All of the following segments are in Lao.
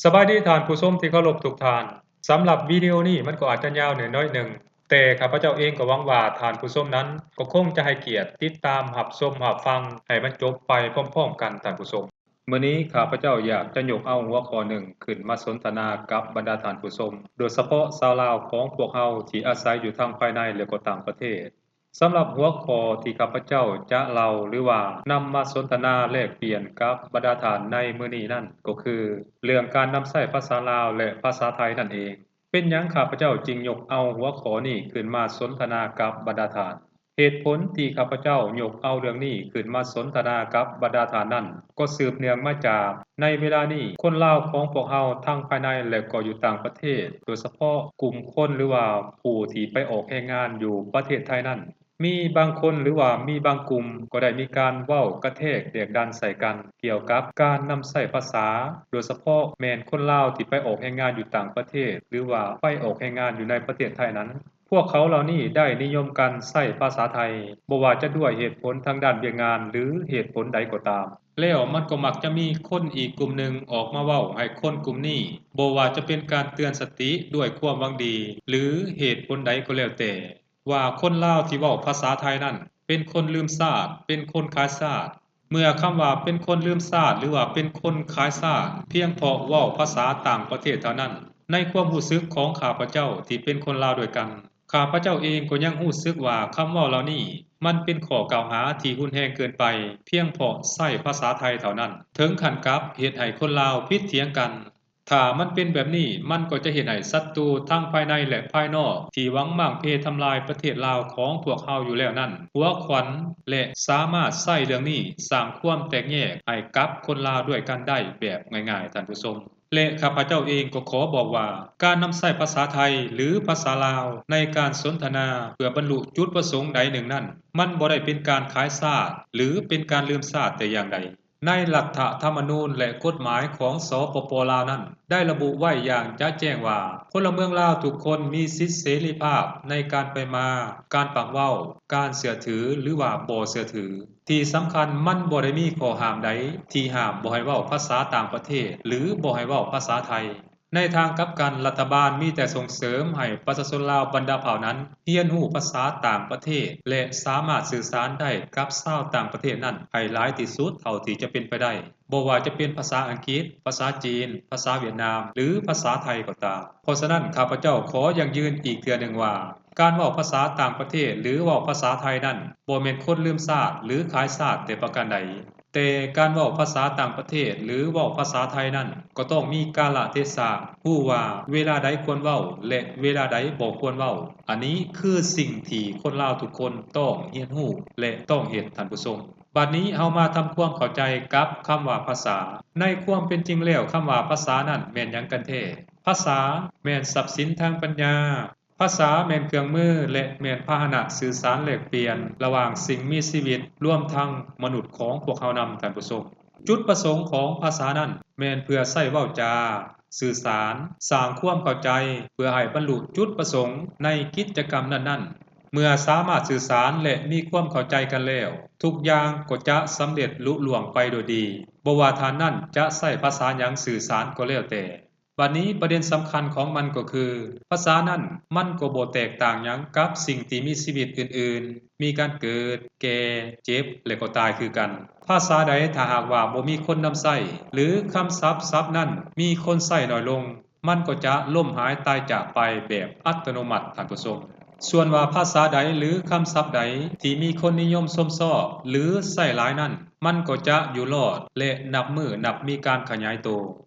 ສະບາຍດີທ່ານຜູ້ຊົມທີ່ເຄົາລົບທຸກທ່ານ. ສຳລັບວິດີໂອນີ້ມັນກໍອາດຈະຍາວໜ້ອຍໆໜຶ່ງ, ແຕ່ຂ້າພະເຈົ້າເອງກໍຫວັງວ່າທ່ານຜູ້ຊົມນັ້ນກໍຄົງຈະໃຫ້ກຽດຕິດຕາມຮັບຊົມຮັບຟັງໃຫ້ມັນຈົບໄປພ້ອມໆກັນທ່ານຜູ້ຊົມ. ມື້ນີ້ຂ້າພະເຈົ້າຢາກຈະຍົກເອົາຫົວຂໍ້ໜຶ່ງຂຶ້ນມາສົນທະນາກັບບັນດາທ່ານຜູ້ຊົມ, ໂດຍສະເພາະຊາວລາວຂອງພວກເຮົາທີ່ອາໄສຢູ່ທັງພາຍໃນ ແລະ ກໍຕ່າງປະເທດ. ສຳລັບຫົວຂໍ້ທີ່ຂ້າພະເຈົ້າຈະເລົ່າ ຫຼືວ່ານຳມາສົນທະນາແລກປ່ຽນກັບບັນດາທ່ານໃນມື້ນີ້ນັ້ນ ກໍຄືເລື່ອງການນຳໃຊ້ພາສາລາວ ແລະ ພາສາໄທນັ້ນເອງ. ເປັນຫຍັງຂ້າພະເຈົ້າຈຶ່ງຍົກເອົາຫົວຂໍ້ນີ້ຂຶ້ນມາສົນທະນາກັບບັນດາທ່ານ? ເຫດຜົນທີ່ຂ້າພະເຈົ້າຍົກເອົາເລື່ອງນີ້ຂຶ້ນມາສົນທະນາກັບບັນດາທ່ານນັ້ນ ກໍສືບເນື່ອງມາຈາກ ໃນເວລານີ້ຄົນລາວຂອງພວກເຮົາທັງພາຍໃນ ແລະ ກໍຢູ່ຕ່າງປະເທດ ໂດຍສະເພາະກຸ່ມຄົນ ຫຼືວ່າຜູ້ທີ່ໄປອອກແຮງງານຢູ່ປະເທດໄທນັ້ນ ມີບາງຄົນ ຫຼືວ່າມີບາງກຸ່ມກໍໄດ້ມີການເວົ້າກະແທກແດກດັນໃສ່ກັນ ກ່ຽວກັບການນຳໃຊ້ພາສາ, ໂດຍສະເພາະແມ່ນຄົນລາວທີ່ໄປອອກແຮງງານຢູ່ຕ່າງປະເທດ ຫຼືວ່າໄປອອກແຮງງານຢູ່ໃນປະເທດໄທນັ້ນ. ພວກເຂົາເຫຼົ່ານີ້ໄດ້ນິຍົມກັນໃຊ້ພາສາໄທ, ບໍ່ວ່າຈະດ້ວຍເຫດຜົນທາງດ້ານວຽກງານ ຫຼື ເຫດຜົນໃດກໍຕາມ. ແລ້ວມັນກໍມັກຈະມີຄົນອີກກຸ່ມໜຶ່ງອອກມາເວົ້າໃຫ້ຄົນກຸ່ມນີ້, ບໍ່ວ່າຈະເປັນການເຕືອນສະຕິດ້ວຍຄວາມຫວັງດີ ຫຼື ເຫດຜົນໃດກໍແລ້ວແຕ່, ວ່າຄົນລາວທີ່ເວົ້າພາສາໄທນັ້ນເປັນຄົນລືມຊາດ, ເປັນຄົນຂາຍຊາດ. ເມື່ອຄຳວ່າເປັນຄົນລືມຊາດ ຫຼືວ່າເປັນຄົນຂາຍຊາດ ພຽງເພາະເວົ້າພາສາຕ່າງປະເທດເທົ່ານັ້ນ, ໃນຄວາມຮູ້ສຶກຂອງຂ້າພະເຈົ້າທີ່ເປັນຄົນລາວດ້ວຍກັນ, ຂ້າພະເຈົ້າເອງກໍຍັງຮູ້ສຶກວ່າຄຳເວົ້າເຫຼົ່ານີ້ ມັນເປັນຂໍ້ກ່າວຫາທີ່ຮຸນແຮງເກີນໄປ, ພຽງເພາະໃຊ້ພາສາໄທເທົ່ານັ້ນ ເຖິງຂັ້ນກັບເຮັດໃຫ້ຄົນລາວຜິດຖຽງກັນ. ຖ້າມັນເປັນແບບນີ້, ມັນກໍຈະເຮັດໃຫ້ສັດຕູທັງພາຍໃນ ແລະ ພາຍນອກ ທີ່ຫວັງມ້າງເພທຳລາຍປະເທດລາວຂອງພວກເຮົາຢູ່ແລ້ວນັ້ນ ຫົວຂວັນ ແລະ ສາມາດໃຊ້ເລື່ອງນີ້ສ້າງຄວາມແຕກແຍກໃຫ້ກັບຄົນລາວດ້ວຍກັນໄດ້ແບບງ່າຍໆ, ທ່ານຜູ້ຊົມ. ແລະ ຂ້າພະເຈົ້າເອງກໍຂໍບອກວ່າ ການນຳໃຊ້ພາສາໄທ ຫຼື ພາສາລາວ ໃນການສົນທະນາເພື່ອບັນລຸຈຸດປະສົງໃດໜຶ່ງນັ້ນ, ມັນບໍ່ໄດ້ເປັນການຂາຍຊາດ ຫຼື ເປັນການລືມຊາດແຕ່ຢ່າງໃດ. ໃນລັດຖະທຳມະນູນ ແລະ ກົດໝາຍຂອງ ສປປ ລາວ ນັ້ນ ໄດ້ລະບຸໄວ້ຢ່າງຈະແຈ້ງວ່າ ພົນລະເມືອງລາວທຸກຄົນມີສິດເສລີພາບໃນການໄປມາ, ການປາກເວົ້າ, ການເຊື່ອຖື ຫຼືວ່າບໍ່ເຊື່ອຖື. ທີ່ສຳຄັນ, ມັນບໍ່ໄດ້ມີຂໍ້ຫ້າມໃດທີ່ຫ້າມບໍ່ໃຫ້ເວົ້າພາສາຕ່າງປະເທດ ຫຼື ບໍ່ໃຫ້ເວົ້າພາສາໄທ. ໃນທາງກັບກັນ, ລັດຖະບານມີແຕ່ສົ່ງເສີມໃຫ້ປະຊາຊົນລາວບັນດາເຜົ່ານັ້ນ ຮຽນຮູ້ພາສາຕ່າງປະເທດ ແລະ ສາມາດສື່ສານໄດ້ກັບຊາວຕ່າງປະເທດນັ້ນໃຫ້ຫຼາຍທີ່ສຸດເທົ່າທີ່ຈະເປັນໄປໄດ້, ບໍ່ວ່າຈະເປັນພາສາອັງກິດ, ພາສາຈີນ, ພາສາຫວຽດນາມ ຫຼື ພາສາໄທກໍຕາມ. ເພາະສະນັ້ນ, ຂ້າພະເຈົ້າຂໍຢັ້ງຢືນອີກເທື່ອໜຶ່ງວ່າ ການເວົ້າພາສາຕ່າງປະເທດ ຫຼື ເວົ້າພາສາໄທນັ້ນ ບໍ່ແມ່ນຄົນລືມຊາດ ຫຼື ຂາຍຊາດແຕ່ປະການໃດ. ແຕ່ການເວົ້າພາສາຕ່າງປະເທດ ຫຼື ເວົ້າພາສາໄທນັ້ນ ກໍຕ້ອງມີກາລະເທສະ, ຮູ້ວ່າເວລາໃດຄວນເວົ້າ ແລະ ເວລາໃດບໍ່ຄວນເວົ້າ. ອັນນີ້ຄືສິ່ງທີ່ຄົນລາວທຸກຄົນຕ້ອງຮຽນຮູ້ ແລະ ຕ້ອງເຮັດ, ທ່ານຜູ້ຊົມ. ບັດນີ້ເຮົາມາທຳຄວາມເຂົ້າໃຈກັບຄຳວ່າພາສາ. ໃນຄວາມເປັນຈິງແລ້ວ, ຄຳວ່າພາສານັ້ນແມ່ນຫຍັງກັນແທ້? ພາສາແມ່ນຊັບສິນທາງປັນຍາ, ພາສາແມ່ນເຄື່ອງມື ແລະ ແມ່ນພາຫະນະສື່ສານແລກປ່ຽນລະຫວ່າງສິ່ງມີຊີວິດ ລວມທັງມະນຸດຂອງພວກເຮົານຳ, ທ່ານຜູ້ຊົມ. ຈຸດປະສົງຂອງພາສານັ້ນແມ່ນເພື່ອໃຊ້ເວົ້າຈາ, ສື່ສານ, ສ້າງຄວາມເຂົ້າໃຈ ເພື່ອໃຫ້ບັນລຸຈຸດປະສົງໃນກິດຈະກຳນັ້ນໆ. ເມື່ອສາມາດສື່ສານ ແລະ ມີຄວາມເຂົ້າໃຈກັນແລ້ວ, ທຸກຢ່າງກໍຈະສຳເລັດລຸລ່ວງໄປໂດຍດີ, ບໍ່ວ່າທ່ານນັ້ນຈະໃຊ້ພາສາຫຍັງສື່ສານກໍແລ້ວແຕ່. ບັດນີ້ປະເດັນສຳຄັນຂອງມັນກໍຄື ພາສານັ້ນມັນກໍບໍ່ແຕກຕ່າງຫຍັງກັບສິ່ງທີ່ມີຊີວິດອື່ນໆ, ມີການເກີດ, ແກ່, ເຈັບ ແລະ ກໍຕາຍຄືກັນ. ພາສາໃດຖ້າຫາກວ່າບໍ່ມີຄົນນຳໃຊ້ ຫຼື ຄຳສັບສັບນັ້ນມີຄົນໃຊ້ໜ້ອຍລົງ, ມັນກໍຈະລົ້ມຫາຍຕາຍຈາກໄປແບບອັດຕະໂນມັດ, ທ່ານຜູ້ຊົມ. ສ່ວນວ່າພາສາໃດ ຫຼື ຄຳສັບໃດທີ່ມີຄົນນິຍົມຊົມຊອບ ຫຼື ໃຊ້ຫຼາຍນັ້ນ, ມັນກໍຈະຢູ່ລອດ ແລະ ນັບມື້ນັບມີການຂະຫຍາຍໂຕ.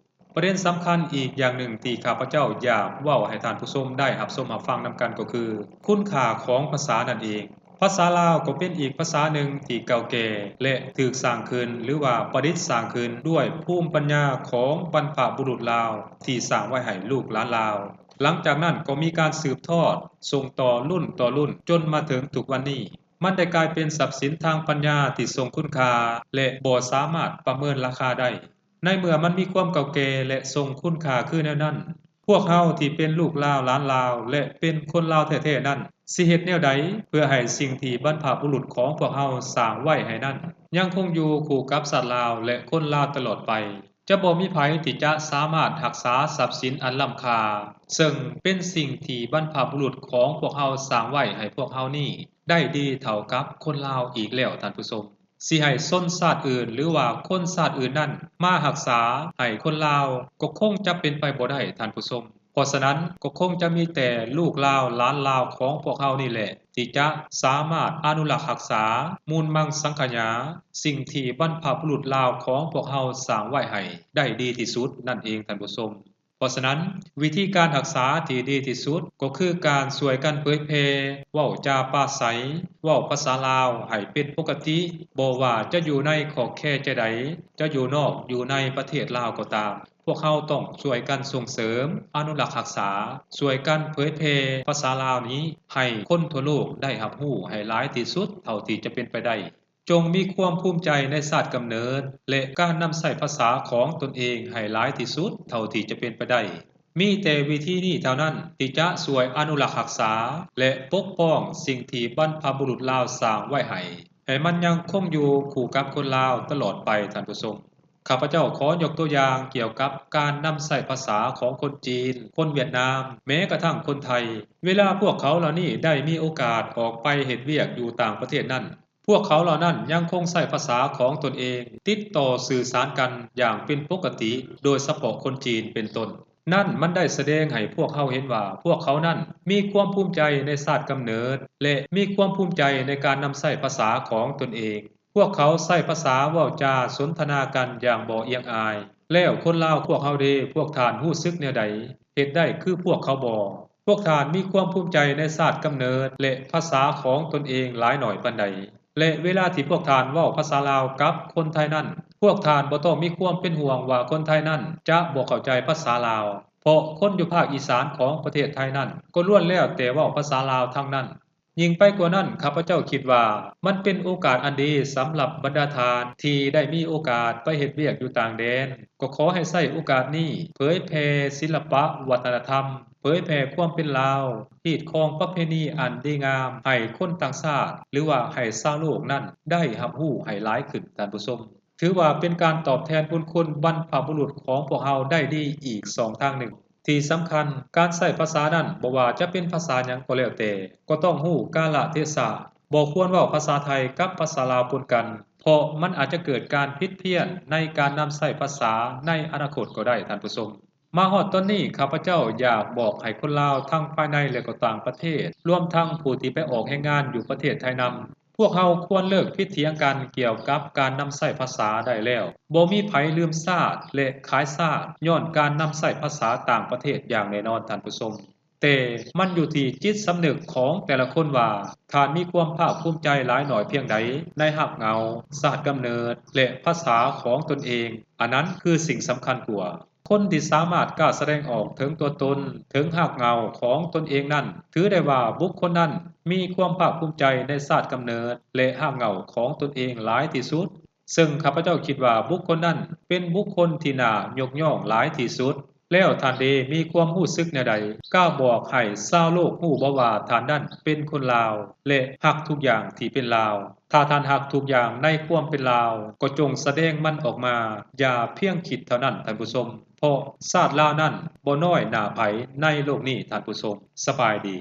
ປະເດັນສຳຄັນອີກຢ່າງໜຶ່ງທີ່ຂ້າພະເຈົ້າຢາກເວົ້າໃຫ້ທ່ານຜູ້ຊົມໄດ້ຮັບຊົມຮັບຟັງນຳກັນກໍຄື ຄຸນຄ່າຂອງພາສານັ້ນເອງ. ພາສາລາວກໍເປັນອີກພາສາໜຶ່ງທີ່ເກົ່າແກ່ ແລະ ຖືກສ້າງຂຶ້ນ ຫຼືວ່າປະດິດສ້າງຂຶ້ນດ້ວຍພູມປັນຍາຂອງບັນພະບຸລຸດລາວທີ່ສ້າງໄວ້ໃຫ້ລູກຫຼານລາວ. ຫຼັງຈາກນັ້ນກໍມີການສືບທອດສົ່ງຕໍ່ລຸ້ນຕໍ່ລຸ້ນຈົນມາເຖິງທຸກວັນນີ້. ມັນໄດ້ກາຍເປັນຊັບສິນທາງປັນຍາທີ່ຊົງຄຸນຄ່າ ແລະ ບໍ່ສາມາດປະເມີນລາຄາໄດ້. ໃນເມື່ອມັນມີຄວາມເກົ່າແກ່ ແລະ ຊົງຄຸນຄ່າຄືແນວນັ້ນ, ພວກເຮົາທີ່ເປັນລູກລາວ, ຫຼານລາວ ແລະ ເປັນຄົນລາວແທ້ໆນັ້ນ ຊິເຮັດແນວໃດເພື່ອໃຫ້ສິ່ງທີ່ບັນພະບຸລຸດຂອງພວກເຮົາສ້າງໄວ້ໃຫ້ນັ້ນ ຍັງຄົງຢູ່ຄູ່ກັບຊາດລາວ ແລະ ຄົນລາວຕະຫຼອດໄປ? ຈະບໍ່ມີໃຜທີ່ຈະສາມາດຮັກສາຊັບສິນອັນລ້ຳຄ່າ ເຊິ່ງເປັນສິ່ງທີ່ບັນພະບຸລຸດຂອງພວກເຮົາສ້າງໄວ້ໃຫ້ພວກເຮົານີ້ ໄດ້ດີເທົ່າກັບຄົນລາວອີກແລ້ວທ່ານຜູ້ຊົມ. ຊິໃຫ້ຊົນຊາດອື່ນ ຫຼືວ່າຄົນຊາດອື່ນນັ້ນມາຮັກສາໃຫ້ຄົນລາວ ກໍຄົງຈະເປັນໄປບໍ່ໄດ້ທ່ານຜູ້ຊົມ. ເພາະສະນັ້ນກໍຄົງຈະມີແຕ່ລູກລາວຫຼານລາວຂອງພວກເຮົານີ້ແຫຼະ ທີ່ຈະສາມາດອະນຸລັກຮັກສາມູນມັງສັງຂະຍາ ສິ່ງທີ່ບັນພະບຸລຸດລາວຂອງພວກເຮົາສ້າງໄວ້ໃຫ້ໄດ້ດີທີ່ສຸດນັ້ນເອງທ່ານຜູ້ຊົມ. ເພາະສະນັ້ນ ວິທີການຮັກສາທີ່ດີທີ່ສຸດກໍຄືການຊ່ວຍກັນເຜີຍແຜ່ ເວົ້າຈາປາໄສ ເວົ້າພາສາລາວໃຫ້ເປັນປົກກະຕິ ບໍ່ວ່າຈະຢູ່ໃນຂອບແຄະໃດ ຈະຢູ່ນອກຢູ່ໃນປະເທດລາວກໍຕາມ ພວກເຮົາຕ້ອງຊ່ວຍກັນສົ່ງເສີມ ອະນຸລັກຮັກສາ ຊ່ວຍກັນເຜີຍແຜ່ພາສາລາວນີ້ໃຫ້ຄົນທົ່ວໂລກໄດ້ຮັບຮູ້ໃຫ້ຫຼາຍທີ່ສຸດເທົ່າທີ່ຈະເປັນໄປໄດ້. ຈົ່ງມີຄວາມພູມໃຈໃນຊາດກຳເນີດ ແລະ ການນຳໃຊ້ພາສາຂອງຕົນເອງໃຫ້ຫຼາຍທີ່ສຸດເທົ່າທີ່ຈະເປັນໄປໄດ້. ມີແຕ່ວິທີນີ້ເທົ່ານັ້ນທີ່ຈະຊ່ວຍອະນຸລັກຮັກສາ ແລະ ປົກປ້ອງສິ່ງທີ່ບັນພະບຸລຸດລາວສ້າງໄວ້ໃຫ້ ໃຫ້ມັນຍັງຄົງຢູ່ຄູ່ກັບຄົນລາວຕະຫຼອດໄປທ່ານຜູ້ຊົມ. ຂ້າພະເຈົ້າຂໍຍົກຕົວຢ່າງກ່ຽວກັບການນຳໃຊ້ພາສາຂອງຄົນຈີນ, ຄົນຫວຽດນາມ, ແມ້ກະທັ່ງຄົນໄທ. ເວລາພວກເຂົາເຫຼົ່ານີ້ໄດ້ມີໂອກາດອອກໄປເຮັດວຽກຢູ່ຕ່າງປະເທດນັ້ນ, ພວກເຂົາເຫຼົ່ານັ້ນຍັງຄົງໃຊ້ພາສາຂອງຕົນເອງ ຕິດຕໍ່ສື່ສານກັນຢ່າງເປັນປົກກະຕິ, ໂດຍສະເພາະຄົນຈີນເປັນຕົ້ນ. ນັ້ນມັນໄດ້ສະແດງໃຫ້ພວກເຮົາເຫັນວ່າ ພວກເຂົານັ້ນມີຄວາມພູມໃຈໃນຊາດກຳເນີດ ແລະ ມີຄວາມພູມໃຈໃນການນຳໃຊ້ພາສາຂອງຕົນເອງ. ພວກເຂົາໃຊ້ພາສາເວົ້າຈາສົນທະນາກັນຢ່າງບໍ່ອຽງອາຍ. ແລ້ວຄົນລາວພວກເຮົາເດ ພວກທ່ານຮູ້ສຶກແນວໃດ? ເຮັດໄດ້ຄືພວກເຂົາບໍ່? ພວກທ່ານມີຄວາມພູມໃຈໃນຊາດກຳເນີດ ແລະ ພາສາຂອງຕົນເອງຫຼາຍໜ້ອຍປານໃດ? ແລະ ເວລາທີ່ພວກທ່ານເວົ້າພາສາລາວກັບຄົນໄທນັ້ນ, ພວກທ່ານບໍ່ຕ້ອງມີຄວາມເປັນຫ່ວງວ່າຄົນໄທນັ້ນຈະບໍ່ເຂົ້າໃຈພາສາລາວ, ເພາະຄົນຢູ່ພາກອີສານຂອງປະເທດໄທນັ້ນ ກໍລ້ວນແລ້ວແຕ່ເວົ້າພາສາລາວທັງນັ້ນ. ຍິ່ງໄປກວ່ານັ້ນ, ຂ້າພະເຈົ້າຄິດວ່າມັນເປັນໂອກາດອັນດີສຳລັບບັນດາທ່ານທີ່ໄດ້ມີໂອກາດໄປເຮັດວຽກຢູ່ຕ່າງແດນ. ກໍຂໍໃຫ້ໃຊ້ໂອກາດນີ້ເຜີຍແຜ່ສິລະປະວັດທະນະທຳ, ເຜີຍແຜ່ຄວາມເປັນລາວ, ຮີດຄອງປະເພນີອັນດີງາມໃຫ້ຄົນຕ່າງຊາດ ຫຼືວ່າໃຫ້ຊາວໂລກນັ້ນໄດ້ຮັບຮູ້ໃຫ້ຫຼາຍຂຶ້ນ, ທ່ານຜູ້ຊົມ. ຖືວ່າເປັນການຕອບແທນບຸນຄຸນບັນພະບຸລຸດຂອງພວກເຮົາໄດ້ດີອີກຊ່ອງທາງໜຶ່ງ. ທີ່ສຳຄັນ, ການໃຊ້ພາສານັ້ນ ບໍ່ວ່າຈະເປັນພາສາຫຍັງກໍແລ້ວແຕ່, ກໍຕ້ອງຮູ້ກາລະເທສະ. ບໍ່ຄວນເວົ້າພາສາໄທກັບພາສາລາວປົນກັນ, ເພາະມັນອາດຈະເກີດການຜິດພຽນໃນການນຳໃຊ້ພາສາໃນອະນາຄົດກໍໄດ້, ທ່ານຜູ້ຊົມ. ມາຮອດຕອນນີ້, ຂ້າພະເຈົ້າຢາກບອກໃຫ້ຄົນລາວທັງພາຍໃນ ແລະ ກໍຕ່າງປະເທດ, ລວມທັງຜູ້ທີ່ໄປອອກແຮງງານຢູ່ປະເທດໄທນຳ, ພວກເຮົາຄວນເລີກຜິດຖຽງກັນກ່ຽວກັບການນຳໃຊ້ພາສາໄດ້ແລ້ວ. ບໍ່ມີໃຜລືມຊາດ ແລະ ຂາຍຊາດ ຍ້ອນການນຳໃຊ້ພາສາຕ່າງປະເທດຢ່າງແນ່ນອນ, ທ່ານຜູ້ຊົມ. ແຕ່ມັນຢູ່ທີ່ຈິດສຳນຶກຂອງແຕ່ລະຄົນວ່າ ທ່ານມີຄວາມພາກພູມໃຈຫຼາຍໜ້ອຍພຽງໃດໃນຮາກເຫງົ້າ, ຊາດກຳເນີດ ແລະ ພາສາຂອງຕົນເອງ. ອັນນັ້ນຄືສິ່ງສຳຄັນກວ່າ. ຄົນທີ່ສາມາດກ້າສະແດງອອກເຖິງຕົວຕົນ, ເຖິງຮາກເຫງົ້າຂອງຕົນເອງນັ້ນ, ຖືໄດ້ວ່າບຸກຄົນນັ້ນມີຄວາມພາກພູມໃຈໃນຊາດກຳເນີດ ແລະ ຮາກເຫງົ້າຂອງຕົນເອງຫຼາຍທີ່ສຸດ. ເຊິ່ງຂ້າພະເຈົ້າຄິດວ່າບຸກຄົນນັ້ນເປັນບຸກຄົນທີ່ໜ້າຍົກຍ້ອງຫຼາຍທີ່ສຸດ. ແລ້ວທ່ານເດມີຄວາມຮູ້ສຶກແນວໃດ? ກ້າບອກໃຫ້ຊາວໂລກຮູ້ບໍ່ວ່າທ່ານນັ້ນເປັນຄົນລາວ ແລະ ຮັກທຸກຢ່າງທີ່ເປັນລາວ? ຖ້າທ່ານຮັກທຸກຢ່າງໃນຄວາມເປັນລາວ, ກໍຈົ່ງສະແດງມັນອອກມາ, ຢ່າພຽງຄິດເທົ່ານັ້ນ, ທ່ານຜູ້ຊົມ. ເພາະຊາດລາວນັ້ນບໍ່ນ້ອຍໜ້າໃຜໃນໂລກນີ້, ທ່ານຜູ້ຊົມ. ສະບາຍດີ.